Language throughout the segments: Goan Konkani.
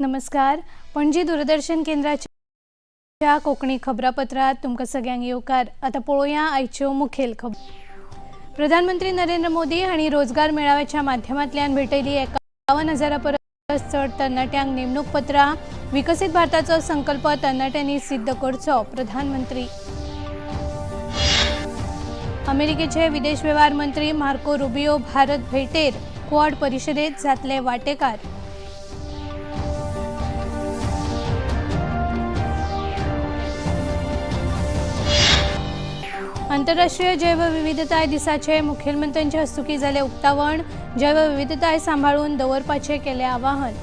नमस्कार. पणजी दूरदर्शन केंद्राच्या कोंकणी खबरापत्रात तुमकां सगळ्यांक येवकार. आतां पळोवया आयच्यो मुखेल खबर. प्रधानमंत्री नरेंद्र मोदी हांणी रोजगार मेळाव्याच्या माध्यमांतल्यान भेटयली 51 हजारा परस चड तरणाट्यांक नेमणूक पत्रां. विकसीत भारताचो संकल्प तरणाट्यांनी सिद्ध करचो, प्रधानमंत्री. अमेरिकेचे विदेश वेव्हार मंत्री मार्को रुबियो भारत भेटेर, क्वॉड परिशदेत जातले वाटेकार. आंतरराष्ट्रीय जैवविविधताय दिसाचे मुखेलमंत्र्यांच्या हस्तुकीं जालें उक्तावण. जैवविविधताय सांबाळून दवरपाचें केलें आवाहन.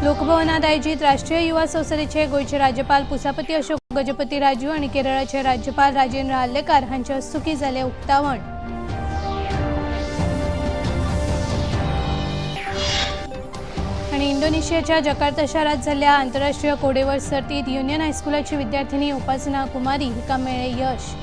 लोकभवनात आयोजित राष्ट्रीय युवा संसदेचे गोंयचे राज्यपाल पुसापती अशोक गजपती राजू आणि केरळाचे राज्यपाल राजेंद्र आर्लेकार हांच्या हस्तुकीं जालें उक्तावण. आणि इंडोनेशियाच्या जकार्ता शारात जाल्ल्या आंतरराष्ट्रीय कोडेवर सर्तीत युनियन हायस्कुलाची विद्यार्थिनी उपासना कुमारी हिका मेळ्ळें यश.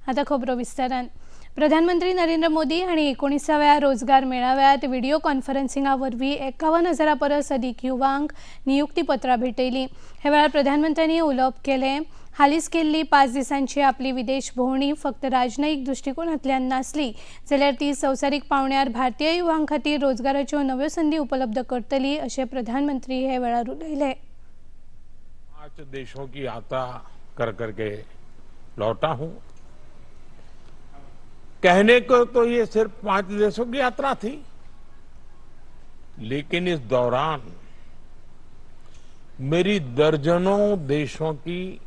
आता खबरो विस्तारान. प्रधानमंत्री नरेंद्र मोदी हांणी 19व्या रोजगार मेळाव्यात व्हिडिओ कॉन्फरन्सिंगा वरवीं 51 हजारा परस अदीक युवांक नियुक्तीपत्रां भेटयलीं. हे वेळार प्रधानमंत्र्यांनी उलोवप केलें. हालींच केल्ली 5 दिसांची आपली विदेश भोंवडी फक्त राजनयीक दृश्टिकोनांतल्यान नासली, जाल्यार ती संवसारीक पावंड्यार भारतीय युवां खातीर रोजगाराच्यो नव्यो संदी उपलब्ध करतली, अशें प्रधानमंत्री हे वेळार उलयले. पांच देशों की यात्रा कर करके लौटा हूं. कहने को तो ये सिर्फ पांच देशों की यात्रा थी, लेकिन इस दौरान मेरी दर्जनों देशों की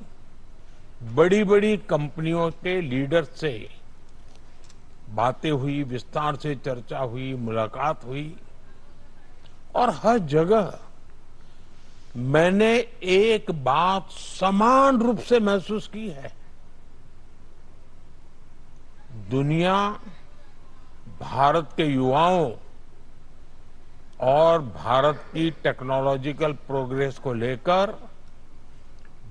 बड़ी बड़ी कंपनियों के लीडर्स से बातें हुई, विस्तार से चर्चा हुई, मुलाकात हुई और हर जगह मैंने एक बात समान रूप से महसूस की है. दुनिया भारत के युवाओं और भारत की टेक्नोलॉजिकल प्रोग्रेस को लेकर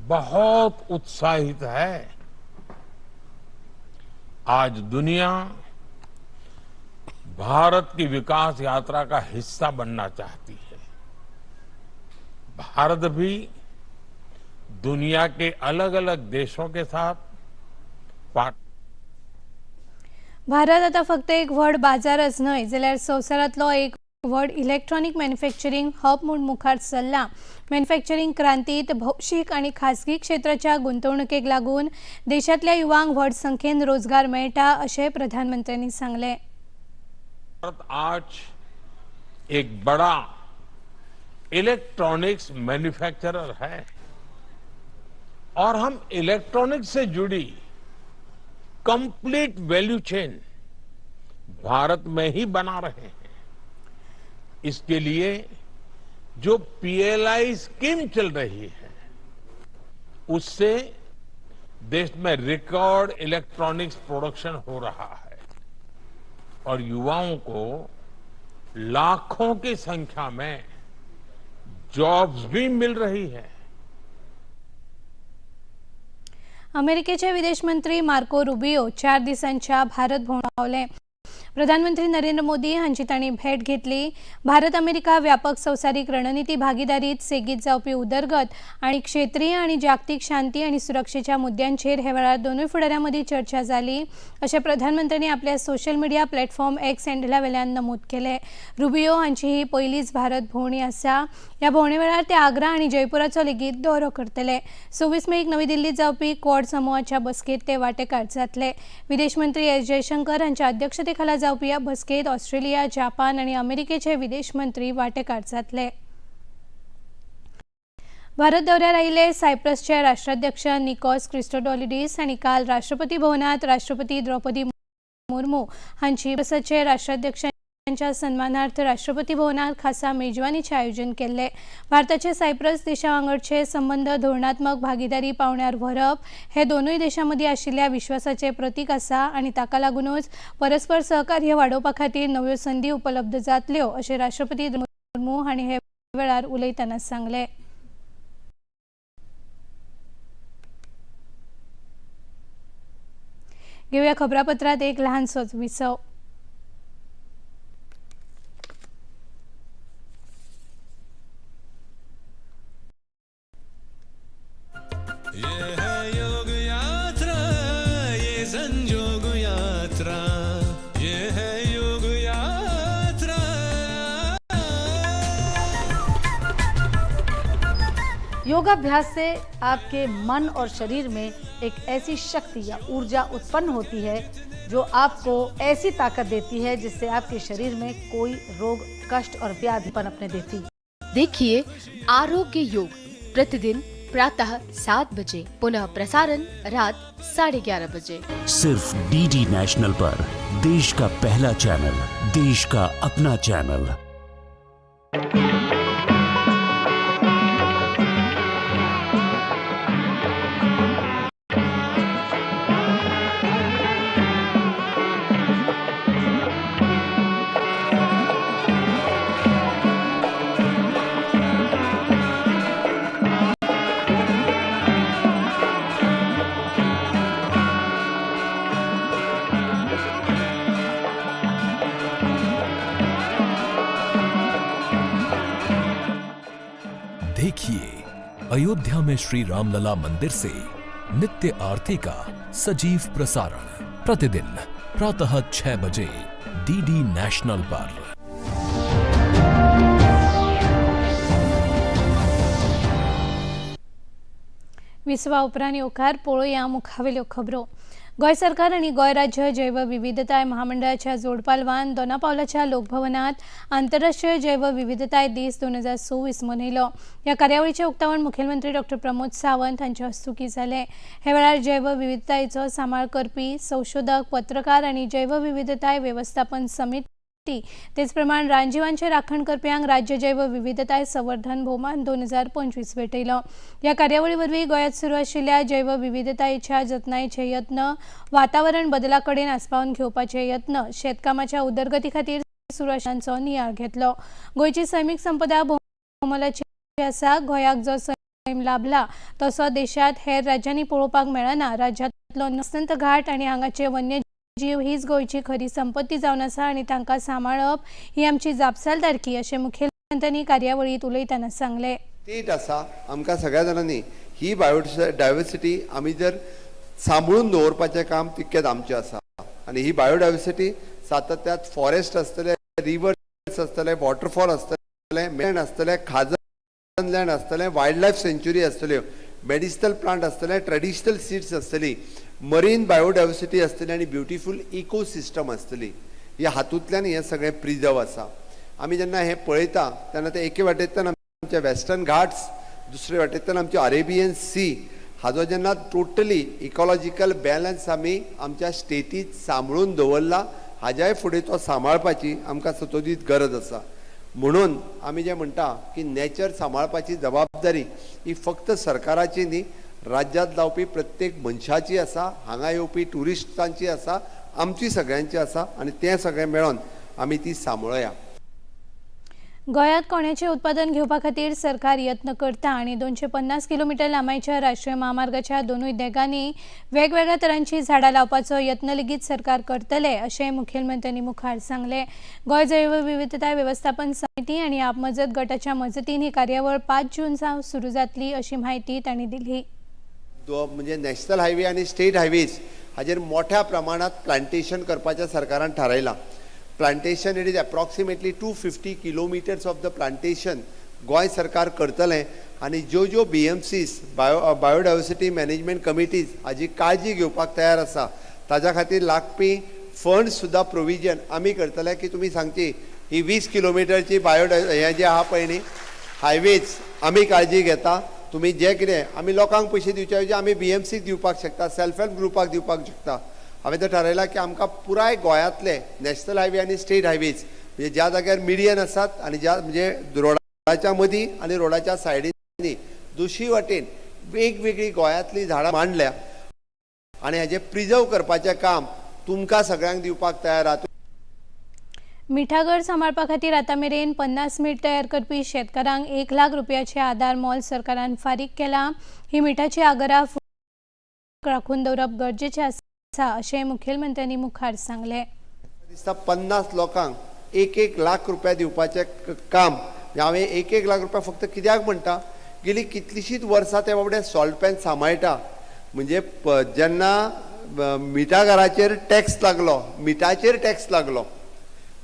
बहुत उत्साहित है. आज दुनिया भारत की विकास यात्रा का हिस्सा बनना चाहती है. भारत भी दुनिया के अलग अलग देशों के साथ पार्ट भारत आतां फक्त एक व्हड बाजारच न्हय, जाल्यार संवसारांतलो एक व्हड इलेक्ट्रॉनिक मॅन्युफॅक्चरींग हब म्हूण मुखार सरला. मॅन्युफॅक्चरींग क्रांतीत भौशीक आनी खासगी क्षेत्राच्या गुंतवणुकेक लागून देशांतल्या युवांक व्हड संख्येन रोजगार मेळटा, अशें प्रधानमंत्र्यांनी सांगलें. भारत आज एक बड़ा इलेक्ट्रॉनिक्स मैन्युफैक्चरर है और हम इलेक्ट्रॉनिक्स से जुड़ी कंप्लीट वैल्यू चेन भारत में ही बना रहे हैं. इसके लिए जो पीएलआई स्कीम चल रही है, उससे देश में रिकॉर्ड इलेक्ट्रॉनिक्स प्रोडक्शन हो रहा है और युवाओं को लाखों की संख्या में जॉब्स भी मिल रही है. अमेरिकेचे विदेश मंत्री मार्को रुबियो 4 दिसांच्या भारत भोंवडेर पावले. प्रधानमंत्री नरेंद्र मोदी हांची तांणी भेट घेतली. भारत अमेरिका व्यापक संवसारीक रणनिती भागीदारीत सेगीत जावपी उदरगत आनी क्षेत्रीय आनी जागतीक शांती आनी सुरक्षेच्या मुद्द्यांचेर हे वेळार दोनूय फुडाऱ्यां मदीं चर्चा जाली, अशें प्रधानमंत्र्यांनी आपल्या सोशल मिडिया प्लॅटफॉर्म एक्स हँडला वेल्यान नमूद केलें. रुबियो हांची ही पयलीच भारत भोंवडी आसा. ह्या भोंवडे वेळार ते आग्रा आनी जयपुराचो लेगीत दौरो करतले. 26 मेक नवी दिल्लीत जावपी क्वॉड समुहाच्या बसकेत ते वांटेकार जातले. विदेश मंत्री एस जयशंकर हांच्या अध्यक्षतेखाला जावपी ह्या बसकेत ऑस्ट्रेलिया, जपान आनी अमेरिकेचे विदेश मंत्री वांटेकार जातले. भारत दौऱ्यार आयिल्ले सायप्रसचे राष्ट्राध्यक्ष निकॉस क्रिस्टोडॉलिडीस हांणी काल राष्ट्रपती भवनात राष्ट्रपती द्रौपदी मुर्मू हांची सायप्रसचे राष्ट्राध्यक्षांच्या सन्मानार्थ राष्ट्रपती भवनात खासा मेजवानीचें आयोजन केल्लें. भारताचे सायप्रस देशा वांगडचे संबंद धोरणात्मक भागीदारी पावंड्यार व्हरप हे दोनूय देशां मदीं आशिल्ल्या विश्वासाचें प्रतीक आसा आनी ताका लागूनच परस्पर सहकार्य वाडोवपा खातीर नव्यो संदी उपलब्ध जातल्यो, अशें राष्ट्रपती मुर्मू हांणी हे वेळार उलयतना सांगलें. घेवया खबरापत्रांत एक ल्हानसोच विसव. ये है योग यात्रा, ये संजोग यात्रा, ये है योग यात्रा. योगाभ्यास से आपके मन और शरीर में एक ऐसी शक्ति या ऊर्जा उत्पन्न होती है जो आपको ऐसी ताकत देती है जिससे आपके शरीर में कोई रोग, कष्ट और व्याधि पनपने देती. देखिए आरोग्य योग प्रतिदिन प्रातः 7 बजे, पुनः प्रसारण रात 11:30 बजे. सिर्फ डीडी नेशनल पर, देश का पहला चैनल, देश का अपना चैनल. देखिए अयोध्या में श्री रामलला मंदिर से नित्य आरती का सजीव प्रसारण प्रतिदिन प्रातः 6 बजे डीडी नेशनल पर. विसवा उपरांत येवकार. पळोवया मुखावेल्यो खबरो. गोंय सरकार आनी गोंय राज्य जैवविविधताय महामंडळाच्या जोडपालवान दोनापावलाच्या लोकभवनात आंतरराष्ट्रीय जैवविविधताय दीस 2026 मनयलो. ह्या कार्यावळीचें उक्तावण मुखेलमंत्री डॉक्टर प्रमोद सावंत हांचे हस्तुकीं जालें. हे वेळार जैवविविधतायेचो सांबाळ करपी संशोधक, पत्रकार आनी जैवविविधताय वेवस्थापन समिती, तेच प्रमाण रानजिवांचे राखण करप्यांक राज्य जैवविविधताय संवर्धन भोवमान 2025 भेटयलो. ह्या कार्यावळी वरवीं गोंयांत सुरू आशिल्ल्या जैवविविधतायेच्या जतनायेचे यत्न, वातावरण बदला कडेन आस्पावन घेवपाचे यत्न, शेतकामाच्या उदरगती खातीर सुरू आशिल्ल्यांचो नियाळ घेतलो. गोंयची सैमीक संपदा भोवमोलाची आसा. गोंयाक जो सैम लाभला तसो देशांत हेर राज्यांनी पळोवपाक मेळना. राज्यांतलो अस्तंत घाट आनी हांगाचे वन्यजीव हीच गोंयची खरी संपत्ती जावन आसा आनी तांकां सांबाळप ही आमची जापसालदारकी, अशें मुखेलमंत्र्यांनी कार्यावळींत उलयतना सांगलें. स्टेट आसा, आमकां सगळ्या जाणांनी ही बायोडायवर्सिटी आमी जर सांबाळून दवरपाचें काम तितकेंच आमचें आसा. आनी ही बायोडायवर्सिटी सातत्यात फॉरेस्ट आसतले, रिवर्स आसतले, वॉटरफॉल आसतले, मेण आसतले, खाजन लँड आसतलें, वायल्ड लायफ सँच्युरी आसतल्यो, मेडिसिनल प्लांट आसतले, ट्रेडिशनल सीड्स आसतली, मरीन बायोडायवर्सिटी आसतली आनी ब्युटिफूल इकोसिस्टम आसतली. ह्या हातूंतल्यान हें सगळें प्रिजर्व आसा. आमी जेन्ना हें पळयता तेन्ना ते एके वाटेंतल्यान आमचे वेस्टर्न घाट्स, दुसरे वाटेंतल्यान आमचे अरेबियन सी, हाजो जेन्ना टोटली इकॉलॉजिकल बॅलन्स आमी आमच्या स्टेटीत सांबाळून दवरला, हाज्याय फुडें तो सांबाळपाची आमकां सतोदीत गरज आसा. म्हणून आमी जें म्हणटा की नेचर सांबाळपाची जबाबदारी ही फक्त सरकाराची न्ही, राज्यांत जावपी प्रत्येक मनशाची आसा, हांगा येवपी ट्युरिस्टांची आसा, आमची सगळ्यांची आसा आनी तें सगळें मेळोन आमी ती सांबाळया. गोंयांत कोण्याचें उत्पादन घेवपा खातीर सरकार यत्न करता आनी 250 किलोमिटर लांबायेच्या राष्ट्रीय म्हामार्गाच्या दोनूय देगांनी वेगवेगळ्या तरांची झाडां लावपाचो यत्न लेगीत सरकार करतले, अशें मुखेलमंत्र्यांनी मुखार सांगलें. गोंय जैवविविधताय वेवस्थापन समिती आनी आपमजत गटाच्या मजतीन ही कार्यावळ 5 जून सावन सुरू जातली, अशी म्हायती तांणी दिली. म्हणजे नॅशनल हायवे आनी स्टेट हायवेज हाजेर मोठ्या प्रमाणात प्लांटेशन करपाचें सरकारान थारायलां. Plantation, it is approximately 250 kilometers of the plantation Goa सरकार करतलें. आनी ज्यो ज्यो BMCs, biodiversity management committees हाजी काळजी घेवपाक तयार आसा, ताज्या खातीर लागपी फंड्स सुद्दां प्रोविजन आमी करतले. की तुमी सांगची ही 20 किलोमिटरची बायो हें जें आहा पळय न्ही हायवेज, आमी काळजी घेता. तुमी जे कितें आमी लोकांक पयशे दिवचे ऐवजी आमी बीएमसीक दिवपाक शकता, सेल्फ हेल्प ग्रुपाक दिवपाक शकता. हांवें तर थारायलां की आमकां पुराय गोंयांतले नॅशनल हायवे आनी स्टेट हायवेज, म्हणजे ज्या जाग्यार मिडियन आसात आनी ज्या म्हणजे रोडाच्या मदीं आनी रोडाच्या सायडींनी दुसरी वाटेन वेगवेगळीं गोंयांतलीं झाडां मांडल्या आनी हाजें प्रिजर्व करपाचें काम तुमकां सगळ्यांक दिवपाक तयार आहा. मिठागर सांबाळपा खातीर आतां मेरेन 50 मीठ तयार करपी शेतकारांक 1 लाख रुपयाचे आदार मोल सरकारान फारीक केला. ही मिठाची आगरा राखून दवरप गरजेचें आसा. आसा अशें मुखेलमंत्र्यांनी मुखार सांगलें. दिसता 50 लोकांक 1-1 लाख रुपया दिवपाचें काम. हांवें 1-1 लाख रुपया फक्त कित्याक म्हणटा, गेली कितलीशींच वर्सां ते बाबडे सॉल्ट पॅन सांबाळटा. म्हणजे जेन्ना मिठागराचेर टॅक्स लागलो, मिठाचेर टॅक्स लागलो,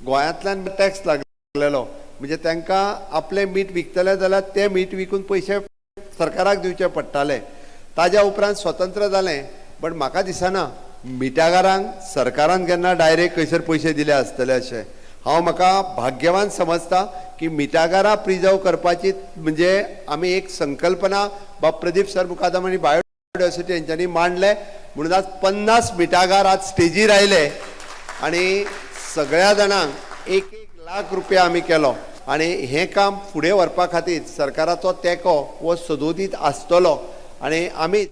गोंयांतल्यान टॅक्स लागलेलो, म्हणजे तांकां आपलें मीठ विकतले जाल्यार तें मीठ विकून पयशे सरकाराक दिवचे पडटाले. ताज्या उपरांत स्वतंत्र जालें, बट म्हाका दिसना मिठागरांक सरकारान केन्ना डायरेक्ट खंयसर पयशे दिले आसतले अशें. हांव म्हाका भाग्यवान समजता की मिठागरां प्रिजर्व करपाची म्हणजे आमी एक संकल्पना बाब प्रदीप सर मुकादम आनी बायोडायवर्सिटी हेंच्यांनी मांडलें, म्हणून आज 50 मिठागार आज स्टेजीर आयले आनी सगळ्या जाणांक 1-1 लाख रुपया आमी केलो. आनी हें काम फुडें व्हरपा खातीर सरकाराचो तेंको हो सदोदीत आसतलो आनी आमी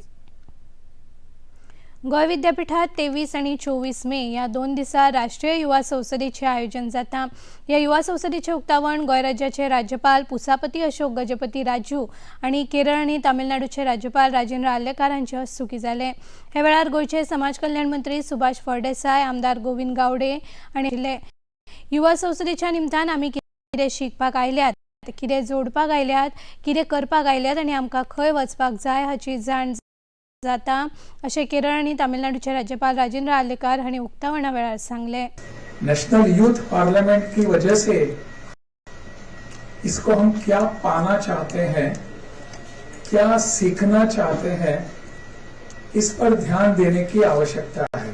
गोंय विद्यापीठात 23 आनी 24 मे ह्या 2 दिसा राष्ट्रीय युवा संसदेचें आयोजन जाता. ह्या युवा संसदेचें उक्तावण गोंय राज्याचे राज्यपाल पुसापती अशोक गजपती राजू आनी केरळ आनी तामिळनाडूचे राज्यपाल राजेंद्र आर्लेकार हांचे हस्तुकीं जालें. ह्या वेळार गोंयचे समाज कल्याण मंत्री सुभाष फळदेसाय, आमदार गोविंद गावडे आनी युवा संसदेच्या निमतान आमी कितें शिकपाक आयल्यात, कितें जोडपाक आयल्यात, कितें करपाक आयल्यात आनी आमकां खंय वचपाक जाय हाची जाण जाता अशें केरळ आनी तामिळनाडूचे राज्यपाल राजेंद्र आर्लेकार हांणी उक्तावणा वेळार सांगलें. नेशनल यूथ पार्लियामेंट की वजह से इसको हम क्या पाना चाहते हैं, क्या सीखना चाहते हैं, इस पर ध्यान देने की आवश्यकता है.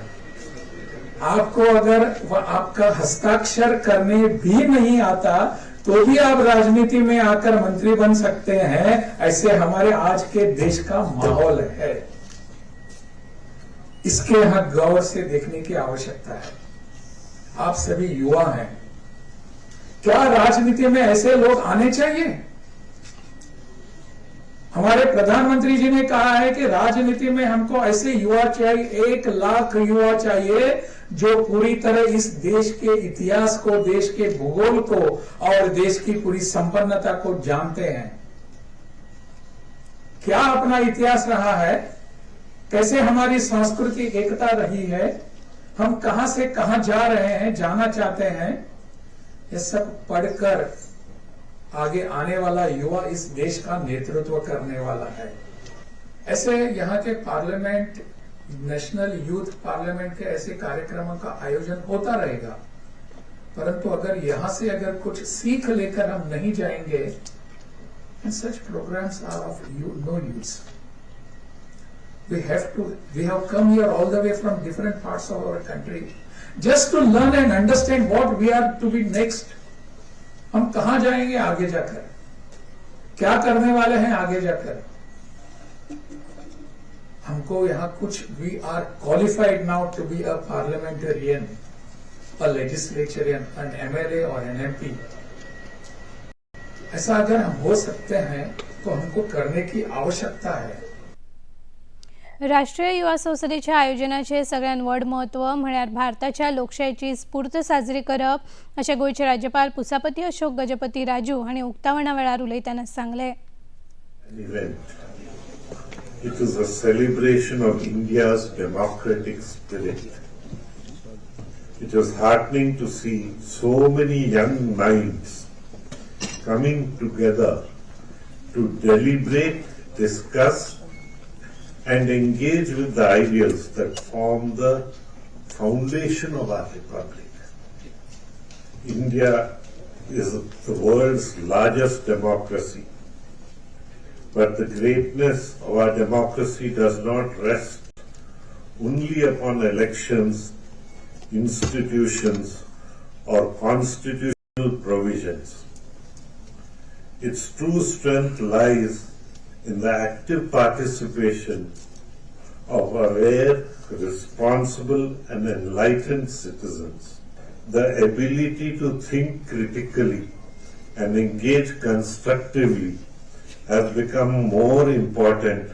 आपको अगर आपका हस्ताक्षर करने भी नहीं आता तो भी आप राजनीति में आकर मंत्री बन सकते हैं, ऐसे हमारे आज के देश का माहौल है. इसके यहां गौर से देखने की आवश्यकता है. आप सभी युवा हैं, क्या राजनीति में ऐसे लोग आने चाहिए? हमारे प्रधानमंत्री जी ने कहा है कि राजनीति में हमको ऐसे युवा चाहिए, 1 लाख युवा चाहिए जो पूरी तरह इस देश के इतिहास को, देश के भूगोल को और देश की पूरी संपन्नता को जानते हैं. क्या अपना इतिहास रहा है, कैसे हमारी सांस्कृतिक एकता रही है, हम कहां से कहां जा रहे हैं, जाना चाहते हैं, ये सब पढ़कर आगे आने वाला युवा इस देश का नेतृत्व करने वाला है. ऐसे यहाँ K parliament, national youth parliament K ऐसे कार्यक्रमों का आयोजन होता रहेगा, परंतु अगर यहां से अगर कुछ सीख लेकर हम नहीं जाएंगे, such programs are of no use. We have come here all the way from different parts of our country just to learn and understand what we are to be next. हम कहां जाएंगे आगे जाकर, क्या करने वाले हैं आगे जाकर. हमको यहां कुछ, we are qualified now to be a parliamentarian, a legislaturian, an MLA और एन एमपी. ऐसा अगर हम हो सकते हैं तो हमको करने की आवश्यकता है. राष्ट्रीय युवा संसदेच्या आयोजनाचे सगळ्यात व्हड म्हत्व म्हळ्यार भारताच्या लोकशायेची स्फूर्त साजरी करप अशें गोंयचे राज्यपाल पुसापती अशोक गजपती राजू हांणी उक्तावणा वेळार उलयतना सांगलें. It is a celebration of India's democratic spirit. It is heartening to see so many young minds coming together to deliberate, discuss, and engage with the ideals that form the foundation of our republic. India is the world's largest democracy, but the greatness of our democracy does not rest only upon elections, institutions, or constitutional provisions. Its true strength lies in the active participation of aware, responsible, and enlightened citizens. The ability to think critically and engage constructively has become more important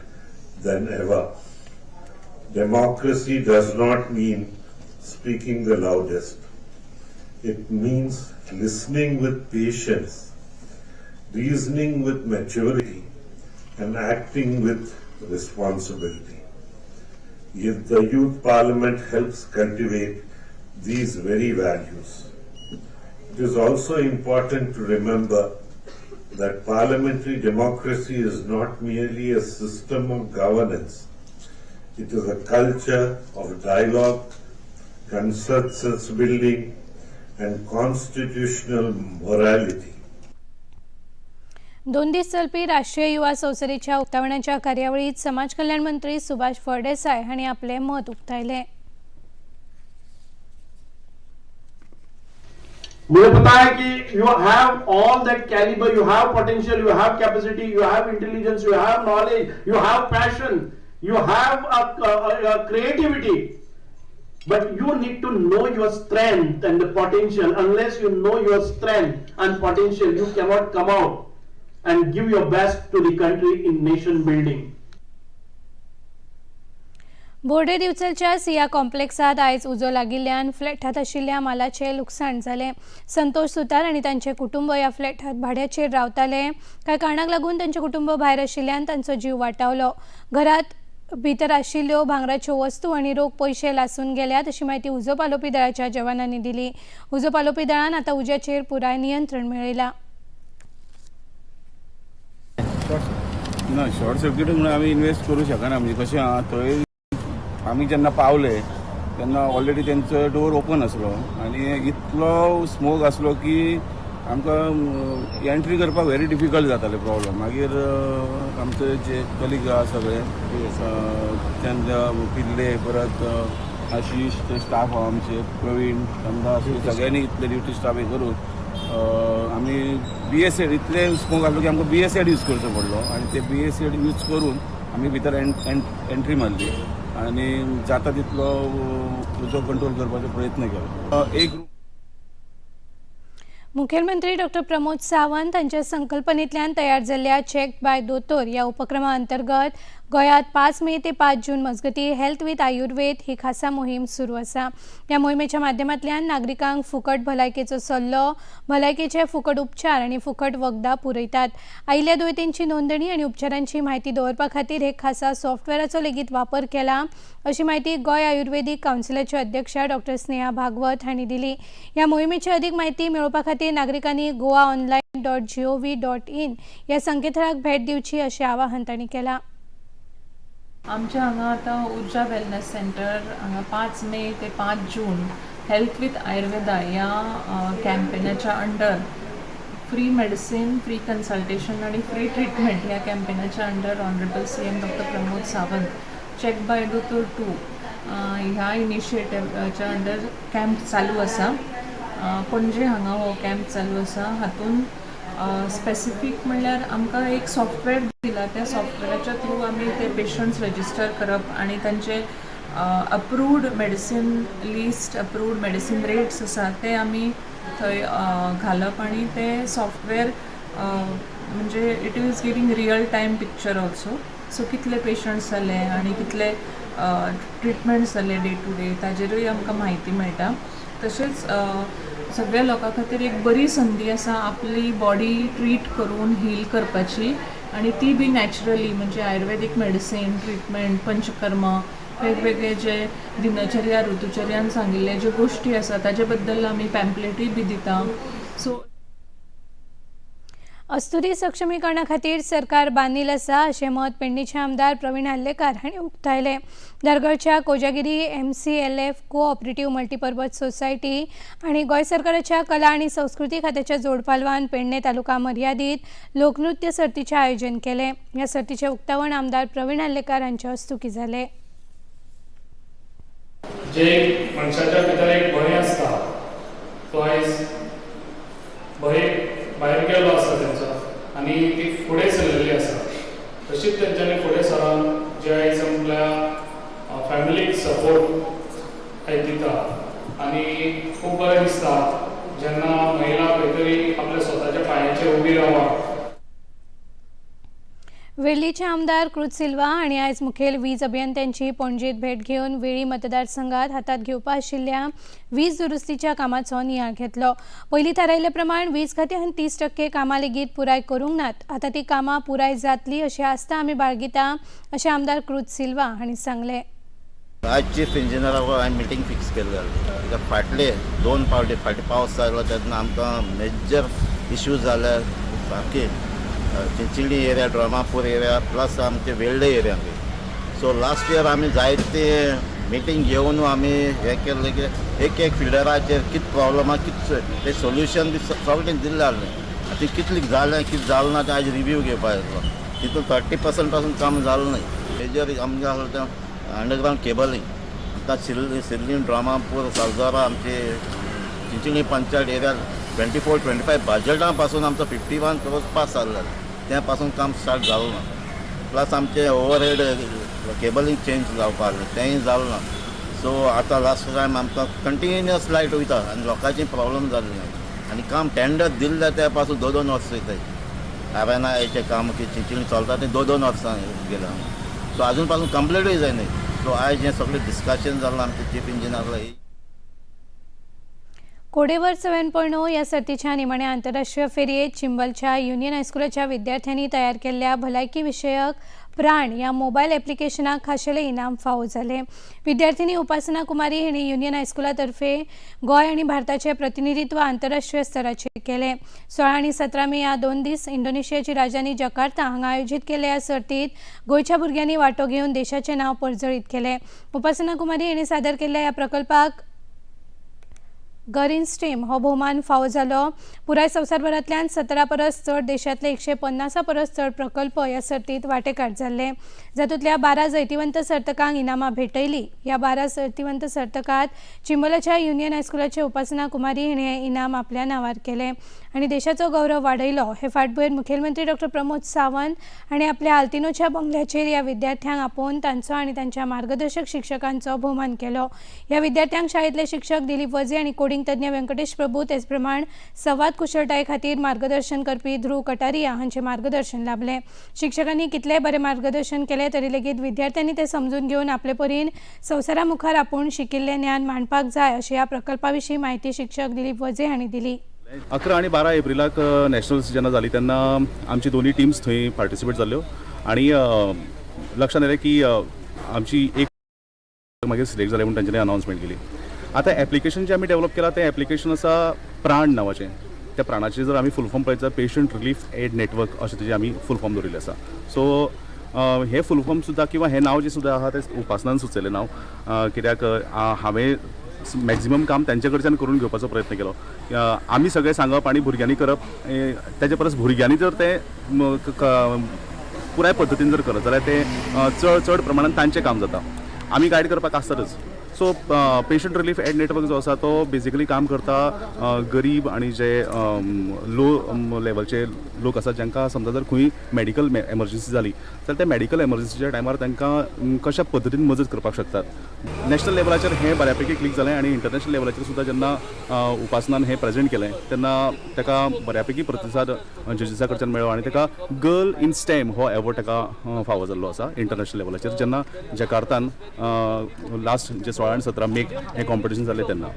than ever. Democracy does not mean speaking the loudest. It means listening with patience, reasoning with maturity, and acting with responsibility. The Youth Parliament helps cultivate these very values. It is also important to remember that parliamentary democracy is not merely a system of governance. It is a culture of dialogue, consensus building, and constitutional morality. 2 दीस चलपी राष्ट्रीय युवा संसदेच्या उक्तावणाच्या कार्यावळीत समाज कल्याण मंत्री सुभाष फळदेसाय हांणी आपले मत उक्तायलें. मुझे पता है कि you have all that caliber, you have potential, you have capacity, you have intelligence, you have knowledge, you have passion, you have a creativity, but you need to know your strength and the potential. Unless you know your strength and potential, you cannot come out and give your best to the country in nation building. बोर्डे दिवचलच्या सिया कॉम्प्लेक्सात आयज उजो लागिल्ल्यान फ्लॅटांत आशिल्ल्या मालाचें लुकसाण जालें. संतोष सुतार आनी तांचे कुटुंब ह्या फ्लॅटांत भाड्याचेर रावताले. कांय कारणाक लागून तांचें कुटुंब भायर आशिल्ल्यान तांचो जीव वाटावलो. घरांत भितर आशिल्ल्यो भांगराच्यो वस्तू आनी रोख पयशे लासून गेल्यात अशी म्हायती उजो पालोवपी दळाच्या जवानांनी दिली. उजो पालोवपी दळान आतां उज्याचेर पुराय नियंत्रण मेळयलां. ना, शॉर्ट सर्कीट म्हणून आमी इन्वेस्ट करूं शकना. म्हणजे कशें आहा, थंय आमी जेन्ना पावले तेन्ना ऑलरेडी तेंचो डोर ओपन आसलो आनी इतलो स्मोक आसलो की आमकां एंट्री करपाक व्हेरी डिफिकल्ट जातालें, प्रॉब्लम. मागीर आमचे जे कलीग आहा सगळे, चंद्र पिल्ले, परत आशिश, ते स्टाफ आहा आमचे प्रवीण, रामदास, सगळ्यांनी इतले ड्युटी स्टाफ हे करून आमी बीएस एड, इतले स्मोक आसलो की आमकां बीएस एड यूज करचो पडलो आनी ते बीएस एड यूज करून आमी भितर एंट्री मारली आनी जाता तितलो उजो कंट्रोल करपाचो प्रयत्न केलो. एक मुखेलमंत्री डॉक्टर प्रमोद सावंत हांच्या संकल्पनेंतल्यान तयार जाल्ल्या चेक बाय दोतोर ह्या उपक्रमा अंतर्गत गोंयांत 5 मे ते 5 जून मजगतीं हेल्थ विथ आयुर्वेद ही खासा मोहीम सुरू आसा. ह्या मोहिमेच्या माध्यमांतल्यान नागरिकांक फुकट भलायकेचो सल्लो, भलायकेचे फुकट उपचार आनी फुकट वखदां पुरयतात. आयिल्ल्या दुयेंतींची नोंदणी आनी उपचारांची म्हायती दवरपा खातीर हे खासा सॉफ्टवॅराचो लेगीत वापर केला अशी म्हायती गोंय आयुर्वेदीक कावन्सिलाच्यो अध्यक्षा डॉक्टर स्नेहा भागवत हांणी दिली. ह्या मोहिमेची अदीक म्हायती मेळोवपा खातीर नागरिकांनी goaonline.gov.in ह्या संकेतथळाक भेट दिवची अशें आवाहन तांणी केलां. आमच्या हांगा आतां उर्जा वेलनस सेंटर हांगा 5 मे ते 5 जून हेल्थ विथ आयुर्वेदा ह्या कॅम्पेनाच्या under free medicine, free consultation आनी फ्री ट्रिटमेंट ह्या कॅम्पेनाच्या under honourable CM doctor Pramod Sawant check bye दोतोर टू ह्या इनिशिएटिवाच्या अंडर कॅम्प चालू आसा. पणजे हांगा हो कॅम्प चालू आसा. हातून स्पेसिफीक म्हणल्यार आमकां एक सॉफ्टवेअर दिला. त्या सॉफ्टवेअराच्या थ्रू आमी ते पेशंट्स रजिस्टर करप आनी तांचे approved medicine list, approved medicine rates आसा ते आमी थंय घालप आनी ते सॉफ्टवेअर म्हणजे it is giving real time picture also. So कितले पेशंट्स जाले आनी कितले ट्रिटमेंट्स जाले डे टू डे, ताजेरूय आमकां म्हायती मेळटा. तशेंच सगळ्या लोकां खातीर एक बरी संदी आसा आपली बॉडी ट्रीट करून हील करपाची आनी ती बी नॅचरली, म्हणजे आयुर्वेदीक मेडिसीन, ट्रिटमेंट, पंचकर्म, वेगवेगळे जे दिनचर्या, ऋतुचर्यान सांगिल्ले ज्यो गोश्टी आसा ताजे बद्दल आमी पॅम्पलेटूय बी दिता. सो अस्तुरी सक्षमीकरणा खातीर सरकार बांदील आसा अशें मत पेडणेचे आमदार प्रवीण आर्लेकार हांणी उक्तायलें. धारगळच्या कोजागिरी एमसीएलएफ को-ऑपरेटिव्ह मल्टीपर्पज सोसायटी आनी गोंय सरकाराच्या कला आनी संस्कृती खात्याच्या जोडपालवान पेडणे तालुका मर्यादीत लोकनृत्य सर्तीचें आयोजन केलें. ह्या सर्तीचें उक्तावण आमदार प्रवीण आर्लेकार हांचे हस्तुकीं जालें. जे मनशाच्या भितर एक भंय आसता, तो आयज भंय भायर गेल्लो आसा तेंचो आनी ती फुडें सरलेली आसा. तशीच तेंच्यांनी फुडें सरोन जे आयज आपल्या फॅमिलीक सपोर्ट आयज दिता आनी खूब बरें दिसता जेन्ना महिला खंय तरी आपल्या स्वताच्या पांयाचेर उबी रावा. वेर्लीचे आमदार क्रुज सिल्वा हांणी आयज मुखेल वीज अभियंत्यांची पणजेत भेट घेवन वेळ्ळी मतदारसंघात हातात घेवपा आशिल्ल्या वीज दुरुस्तीच्या कामाचो नियाळ घेतलो. पयलीं थारायिल्ले प्रमाण वीज खात्यान 30% कामां लेगीत पुराय करूंक नात. आतां ती कामां पुराय जातली अशी आस्था आमी बाळगिता अशें आमदार क्रुज सिल्वा हांणी सांगलें. आज चीफ इंजिनियरा हांवें मिटींग फिक्स केल्ली जाली कित्याक फाटले दोन फावटी फाटीं पावस जालो तेन्ना आमकां मेजर इश्यू जाले सारके चिंचिणी एरिया, ड्रामापूर एरिया, प्लस आमचे Velde area. So last year आमी जायते मिटींग घेवन आमी हें केल्लें की एक एक फिडराचेर कितें प्रॉब्लम आहा, कितें तें सोल्युशन बी सगळें दिल्लें आहलें. आतां कितलें जालें, कितें जालें ना तें आयज रिव्यू घेवपा येतलो. तितून 30% पासून काम जालें न्हय. मेजर आमगें आसलें तें अंडरग्रावंड केबलिंग. आतां सिर्लीम, ड्रामापूर, सालजोरा, आमचे चिंचिणी पंचायत एरिया 24-25 बजटा पासून आमचो 51 क्रोर्स पास जाल्ले, तें पासून काम स्टार्ट जालें ना. प्लस आमचे ओवरहेड केबलिंग चेंज जावपा आसलें, तेंय जालें ना. सो आतां लास्ट टायम आमकां कंटिन्युअस लायट वयता आनी लोकांची प्रॉब्लम जाल्ली आनी काम टेंडर दिल्लें ते पासून 2-2 वर्सां वयताय. आर एन आयचें काम की चिंचिणी चलता तें 2-2 वर्सां गेलां. सो अजून पासून कंप्लिटूय जायना. सो आयज हें सगळें डिस्कशन जालां आमचें चीफ इंजिनियरला. कोडेवर 7.0 या सर्तीच्या निमाण्या आंतरराष्ट्रीय फेरयेत चिंबलच्या युनियन हायस्कुलाच्या विद्यार्थ्यांनी तयार केल्ल्या भलायकी विशयक प्राण या मोबायल एप्लिकेशनाक खाशेले इनाम फावो जाले. विद्यार्थिनी उपासना कुमारी हिणे युनियन हायस्कुला तर्फे गोंय आनी भारताचे प्रतिनिधित्व आंतरराष्ट्रीय स्तराचेर केले. 16 आनी 17 मे ह्या 2 दीस इंडोनेशियाची राजधानी जकार्ता हांगा आयोजीत केल्ल्या ह्या सर्तीत गोंयच्या भुरग्यांनी वांटो घेवन देशाचें नांव पर्जळीत केलें. उपासना कुमारी हिणे सादर केल्ल्या ह्या प्रकल्पाक गर्ल इन स्टेम हो भोवमान फावो जालो. पुराय संवसारभरांतल्यान 17 परस चड देशांतले 150 परस चड प्रकल्प ह्या सर्तीत वांटेकार जाल्ले, जातूंतल्या 12 जैतिवंत सर्तकांक इनामां भेटयली. ह्या 12 जैतिवंत सर्तकांत चिंबलाच्या युनियन हायस्कुलाचे उपासना कुमारी हिणें हें इनाम आपल्या नांवार केलें आनी देशाचो गौरव वाडयलो. हे फाटभुंयेर मुखेलमंत्री डॉक्टर प्रमोद सावंत हांणी आपल्या आल्तिनोच्या बंगल्याचेर ह्या विद्यार्थ्यांक आपोवन तांचो आनी तांच्या मार्गदर्शक शिक्षकांचो भोवमान केलो. ह्या विद्यार्थ्यांक शाळेंतले शिक्षक दिलीप वझे आनी कोडिंग तज्ञ व्यंकटेश प्रभू, तेचप्रमाण संवाद कुशळटाये खातीर मार्गदर्शन करपी ध्रुव कटारिया हांचें मार्गदर्शन लाभलें. शिक्षकांनी कितलेंय बरें मार्गदर्शन केलें तरी लेगीत विद्यार्थ्यांनी तें समजून घेवन आपले परीन संवसारा मुखार आपूण शिकिल्लें ज्ञान मांडपाक जाय, अशी ह्या प्रकल्पा विशीं म्हायती शिक्षक दिलीप वझे हांणी दिली. 11 आनी 12 एप्रिलाक नॅशनल्स जेन्ना जाली तेन्ना आमची दोनूय टिम्स थंय पार्टिसिपेट जाल्ल्यो आनी लक्षांत आयलें की आमची एक मागीर सिलेक्ट जाले म्हूण तांच्यांनी अनावन्समेंट केली. आतां एप्लिकेशन जें आमी डेवलप केलां तें एप्लिकेशन आसा प्राण नांवाचें. त्या प्राणाचें जर आमी फूल फॉर्म पळयत जाल्यार पेशंट रिलीफ एड नेटवर्क अशें तेजें आमी फूल फॉर्म दवरिल्लें आसा. सो हें फूल फॉर्म सुद्दां किंवा हें नांव जें सुद्दां आहा तें उपासनान सुचयलें नांव, कित्याक हांवें मॅक्झिमम काम तांचे कडच्यान करून घेवपाचो प्रयत्न केलो. आमी सगळें सांगप आनी भुरग्यांनी करप, तेजे परस भुरग्यांनी जर तें पुराय पद्दतीन जर करत जाल्यार तें चड चड प्रमाणान तांचें काम जाता. आमी गायड करपाक आसतातच. So patient relief add network जो आसा तो बेजिकली काम करता गरीब आनी जे लो लेवलचे लोक आसात, जांकां समजा जर खंय मेडिकल एमर्जन्सी जाली जाल्यार त्या मेडिकल एमर्जन्सीच्या टायमार तांकां कशा पद्दतीन मजत करपाक शकतात. नॅशनल लेवलाचेर हें बऱ्या पैकी क्लिक जालें आनी इंटरनॅशनल लेवलाचेर सुद्दां जेन्ना उपासनान हें प्रेजेंट केलें तेन्ना ताका बऱ्या पैकी प्रतिसाद जजीसा कडच्यान मेळ्ळो आनी ताका गर्ल इन स्टेम हो एवॉर्ड ताका फावो जाल्लो आसा इंटरनॅशनल लेवलाचेर, जेन्ना जकार्तान लास्ट जे 16 आनी 17 मेक हें कॉम्पिटिशन जालें तेन्ना.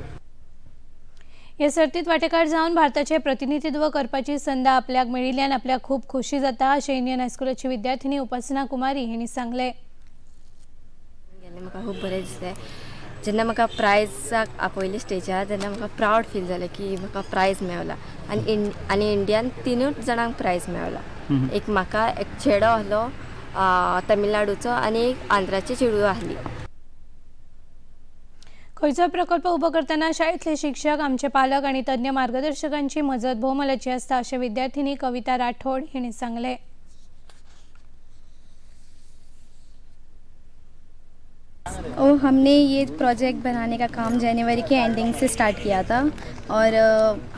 हे सर्तीत वांटेकार जावन भारताचे प्रतिनिधित्व करपाची संद आपल्याक मेळिल्ल्यान आपल्याक खूब खोशी जाता, अशें इंडियन हायस्कुलाची विद्यार्थिनी उपासना कुमारी हिणी सांगलें. गेल्लें म्हाका खूब बरें दिसलें. जेन्ना म्हाका प्रायजाक आपयलें स्टेजार तेन्ना म्हाका प्रावड फील जालें की म्हाका प्रायज मेवला आनी इंडियान तिनूच जाणांक प्रायज मेवला. एक म्हाका, एक चेडो आहलो तमिळनाडूचो आनी एक आंध्राची चेडूं आहली. खंयचोय प्रकल्प उबो करतना शाळेंतले शिक्षक, आमचे पालक आनी तज्ञ मार्गदर्शकांची मजत भोवमोलाची आसता, अशें विद्यार्थिनी कविता राठोड हिणें सांगलें. और हमने ये प्रोजेक्ट बनाने का काम जनवरी के एंडिंग से स्टार्ट किया था और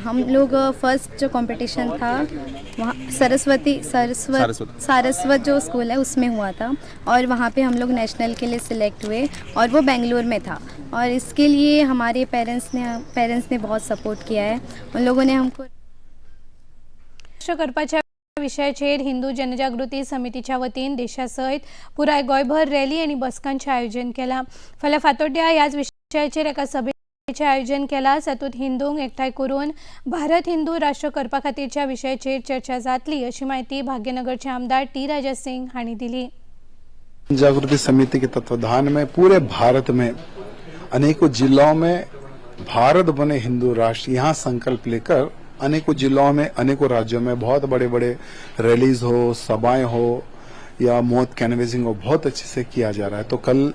हम लोग फर्स्ट जो कंपटीशन था वहाँ सरस्वती सरस्वत सारस्वत। सारस्वत जो स्कूल है उसमें हुआ था और वहाँ पे हम लोग नेशनल के लिए सिलेक्ट हुए और वो बेंगलोर में था. और इसके लिए हमारे पेरेंट्स ने बहुत सपोर्ट किया है. उन लोगों ने हमको राष्ट्र करपाच्या विशयाचेर हिंदू जनजागृती समितीच्या वतीन देशासयत पुराय गोंयभर रॅली आनी बसकांचें आयोजन केलां. फाल्यां फातोड्ड्या ह्याच विशयाचेर एका सभेचें आयोजन केलां, जातूंत हिंदूंक एकठांय करून भारत हिंदू राष्ट्र करपा खातीरच्या विशयाचेर चर्चा जातली, अशी म्हायती भाग्यनगरचे आमदार टी राजा सिंग हांणी दिली. जागृति समिति के तत्वाधान में पूरे भारत में अनेकों जिलों में भारत बने हिंदू राष्ट्र, यहाँ संकल्प लेकर अनेकों जिलों में, अनेकों राज्यों में बहुत बड़े बड़े रैलीज हो, सभाएं हो या मौत कैनवेसिंग हो, बहुत अच्छे से किया जा रहा है। तो कल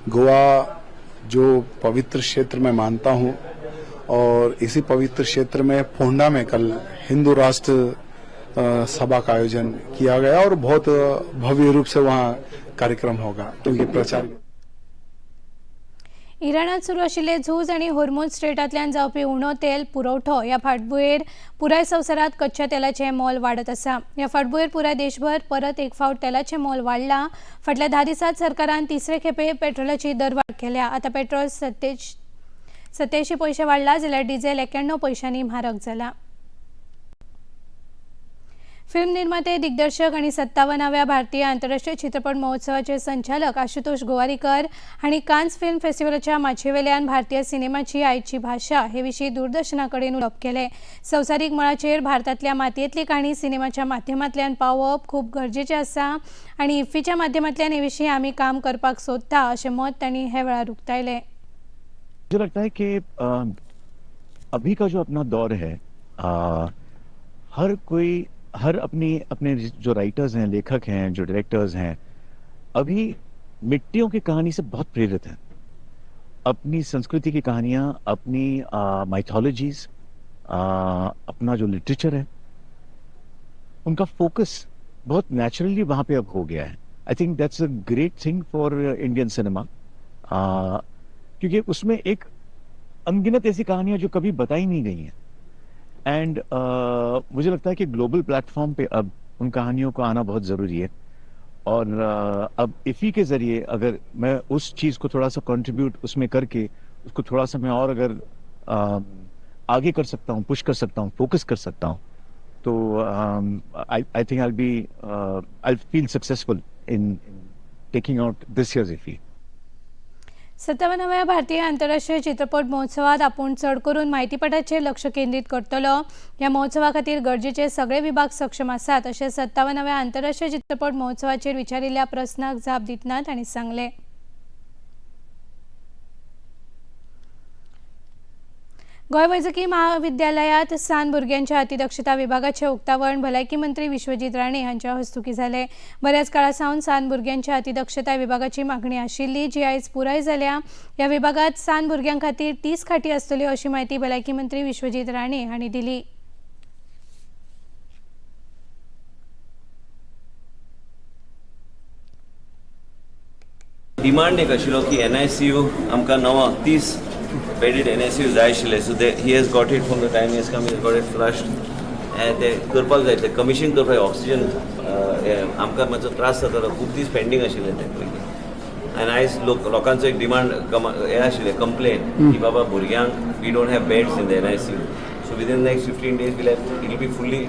गोवा जो पवित्र क्षेत्र में मानता हूँ और इसी पवित्र क्षेत्र में फोंडा में कल हिंदू राष्ट्र सभा का आयोजन किया गया और बहुत भव्य रूप से वहाँ कार्यक्रम होगा, तो ये प्रचार। इराणात सुरू आशिल्ले झूज आनी होर्मुझ स्ट्रेटांतल्यान जावपी उणो तेल पुरवठो ह्या फाटभुंयेर पुराय संवसारांत कच्च्या तेलाचें मोल वाडत आसा। ह्या फाटभुंयेर पुराय देशभर परत एक फावट तेलाचें मोल वाडलां। फाटल्या 10 दिसांत सरकारान तिसरे खेपे पेट्रोलाची दरवाड केल्या। आतां पेट्रोल 87 पयशे वाडला जाल्यार डिझेल 91 पयशांनी म्हारग जाला। फिल्म निर्माते, दिग्दर्शक आणि 57व्या भारतीय आंतरराष्ट्रीय चित्रपट महोत्सवाचे संचालक आशुतोष गोवारीकर हांणी कान्स फिल्म फेस्टिवलाच्या माचयेवेल्यान भारतीय सिनेमाची आयची भाशा हे विशीं दूरदर्शना कडेन उलोवप केलें। संवसारीक मळाचेर भारतांतल्या मातयेंतली काणी सिनेमाच्या माध्यमांतल्यान पावोवप खूब गरजेचें आसा आनी इफ्फीच्या माध्यमांतल्यान हे विशीं आमी काम करपाक सोदता अशें मत तांणी हे वेळार उक्तायलें। मुझे लगता है कि अभी का जो अपना दौर है, हर कोई, हर अपनी अपने जो राइटर्स हैं, लेखक हैं, जो डायरेक्टर्स हैं, अभी मिट्टियों की कहानी से बहुत प्रेरित हैं। अपनी संस्कृति की कहानियाँ, अपनी माइथोलॉजीज, अपना जो लिटरेचर है, उनका फोकस बहुत नेचुरली वहाँ पे अब हो गया है। I think that's a great thing for Indian cinema, क्योंकि उसमें एक अनगिनत ऐसी कहानियाँ जो कभी बताई नहीं गई हैं। एंड मुझे लगता है कि ग्लोबल प्लेटफॉर्म पे अब उन कहानियों को आना बहुत ज़रूरी है। और अब इफ़ी के ज़रिए अगर मैं उस चीज़ को थोड़ा सा कंट्रीब्यूट उसमें करके उसको थोड़ा सा मैं और अगर आगे कर सकता हूँ, पुश कर सकता हूँ, फोकस कर सकता हूँ, तो I think I feel successful in taking out this year's IFFI. 57व्या भारतीय आंतरराष्ट्रीय चित्रपट महोत्सवात आपूण चड करून म्हायतीपटाचेर लक्ष केंद्रीत करतलो। ह्या महोत्सवा खातीर गरजेचे सगळे विभाग सक्षम आसात अशें 57व्या आंतरराष्ट्रीय चित्रपट महोत्सवाचेर विचारिल्ल्या प्रस्नाक जाप दितना तांणी सांगलें। गोंय वैजकी महाविद्यालयात सान भुरग्यांच्या अतिदक्षता विभागाचे उक्तावण भलायकी मंत्री विश्वजीत राणे हांच्या हस्तुकीं जालें। बऱ्याच काळा सावन सान भुरग्यांच्या अतिदक्षता विभागाची मागणी आशिल्ली, जी आयज पुराय जाल्या। ह्या विभागात सान भुरग्यां खातीर 30 खाटी आसतल्यो अशी म्हायती भलायकी मंत्री विश्वजीत राणे हांणी दिली। डिमांड एक आशिल्लो की एनआयसीयू आमकां नवो 30 बेडीड एनआयसीयू जाय आशिल्लें। So they he has got it from the time he has come, he has got it flushed. ते करपाक जाय, ते कमिशन करपाक ऑक्सिजन आमकां मातसो त्रास जातालो, खूब दीस पेंडींग आशिल्लें तें पयलीं। आनी आयज लोकांचो एक डिमांड हें आशिल्लें, कंप्लेन की बाबा भुरग्यांक we don't have beds in the NICU. So within next 15 days will have it will be fully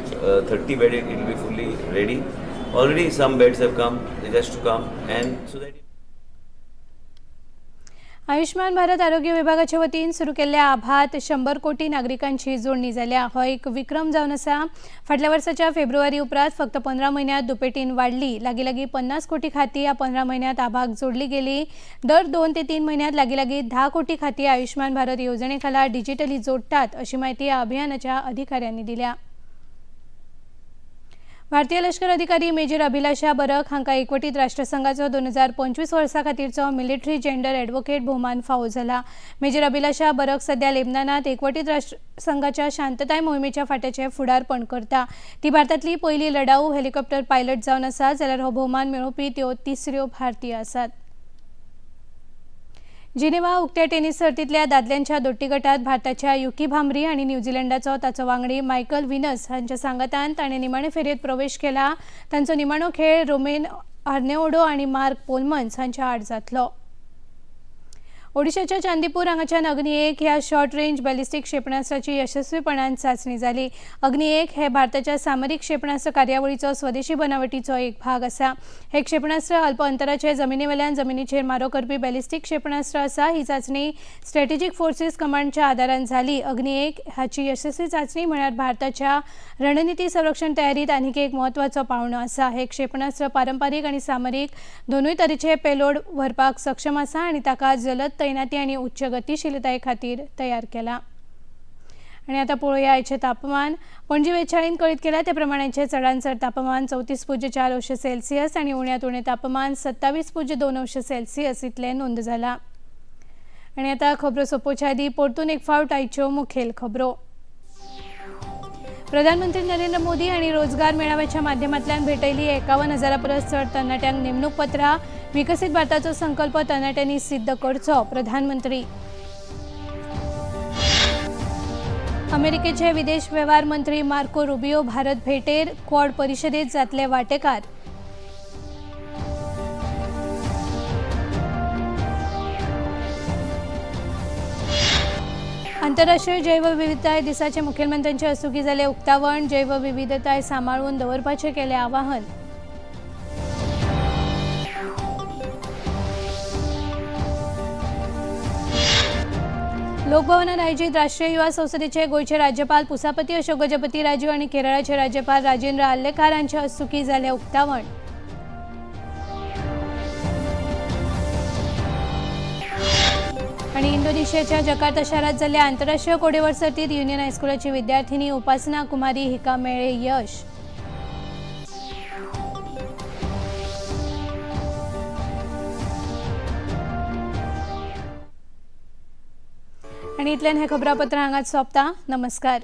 30 bedded, it will be fully ready. Already some beds have come, just to come and so that. Ayushman Bharat आरोग्य विभागाच्या वतीन सुरू केल्ल्या आभात 100 कोटी नागरिकांची जोडणी जाल्या। हो एक विक्रम जावन आसा। फाटल्या वर्साच्या फेब्रुवारी उपरांत फक्त 15 म्हयन्यांत दुपेटीन वाडली। लागीं लागीं 50 कोटी खाती ह्या 15 म्हयन्यांत आभाक जोडली गेली। दर 2 ते 3 म्हयन्यांत लागीं लागीं 10 कोटी खाती आयुष्मान भारत येवजणे खाला डिजिटली जोडटात अशी म्हायती ह्या अभियानाच्या अधिकाऱ्यांनी दिल्या। भारतीय लष्कर अधिकारी मेजर अभिलाषा बरक हांकां एकवटीत राष्ट्रसंघाचो 2025 वर्सा खातीरचो मिलिटरी जेंडर एडवोकेट भोवमान फावो जाला। मेजर अभिलाषा बरक सध्या लेबनानात एकवटीत राष्ट्रसंघाच्या शांतताय मोहिमेच्या फाट्याचें फुडारपण करता। ती भारतांतली पयली लढाऊ हेलिकॉप्टर पायलट जावन आसा, जाल्यार हो भोवमान मेळोवपी त्यो तिसऱ्यो भारतीय आसात। जिनेवा उक्त्या टेनिस सर्तींतल्या दादल्यांच्या दोट्टी गटात भारताच्या युकी भांबरी आनी न्यूझीलंडाचो ताचो वांगडी मायकल विनस हांच्या सांगातान ताणें निमाणे फेरयेंत प्रवेश केला। तांचो निमाणो खेळ रोमेन आर्नेओडो आनी मार्क पोलमन्स हांच्या आड जातलो। ओडिशाच्या चांदीपूर हांगाच्यान अग्नी 1 ह्या शॉर्ट रेंज बॅलिस्टीक क्षेपणास्त्राची यशस्वीपणान चांचणी जाली. अग्नी 1 हे भारताच्या सामरीक क्षेपणास्त्र कार्यावळीचो स्वदेशी बनावटीचो एक भाग आसा. हे क्षेपणास्त्र अल्प अंतराचे जमिनीवेल्यान जमिनीचेर मारो करपी बॅलिस्टीक क्षेपणास्त्र आसा. ही चांचणी स्ट्रॅटेजीक फोर्सीस कमांडच्या आदारान जाली. अग्नी 1 हाची यशस्वी चांचणी म्हळ्यार भारताच्या रणनिती संरक्षण तयारीत आनीक एक म्हत्वाचो पावंडो आसा. हे क्षेपणास्त्र पारंपारीक आनी सामरीक दोनूय तरेचे पेलोड व्हरपाक सक्षम आसा आनी ताका जलद तैनाती आनी उच्च गतिशीलताये खातीर तयार केला. आनी आतां पळोवया आयचें तापमान. पणजी वेधशाळेन कळीत केला त्या प्रमाणाचें चडांत चड तापमान 34.4 अंश सेल्सियस आनी उण्यांत उणें तापमान 27.2 अंश सेल्सियस इतलें नोंद जालां. आनी आतां खबरो सोंपोवच्या आदीं परतून एक फावट आयच्यो मुखेल खबरो. प्रधानमंत्री नरेंद्र मोदी हांणी रोजगार मेळाव्याच्या माध्यमांतल्यान भेटयली 51,000 परस चड तरणाट्यांक नेमणूक पत्रां. विकसीत भारताचो संकल्प तरणाट्यांनी सिद्ध करचो, प्रधानमंत्री. अमेरिकेचे विदेश वेव्हार मंत्री मार्को रुबियो भारत भेटेर, क्वॉड परिशदेत जातले वांटेकार. आंतरराष्ट्रीय जैवविविधताय दिसाचे मुखेलमंत्र्यांचे हस्तुकीं जालें उक्तावण. जैवविविधताय सांबाळून दवरपाचें केलें आवाहन. लोकभवनात आयोजित राष्ट्रीय युवा संसदेचे गोंयचे राज्यपाल पुसापती अशोक गजपती राजू आनी केरळाचे राज्यपाल राजेंद्र आर्लेकार हांचे हस्तुकीं जालें उक्तावण. आनी इंडोनेशियाच्या जकार्ता शारांत जाल्ल्या आंतरराष्ट्रीय कोडेवर सर्तीत युनियन हायस्कुलाची विद्यार्थिनी उपासना कुमारी हिका मेळ्ळें यश. आनी इतल्यान हें खबरापत्र हांगाच सोंपता. नमस्कार.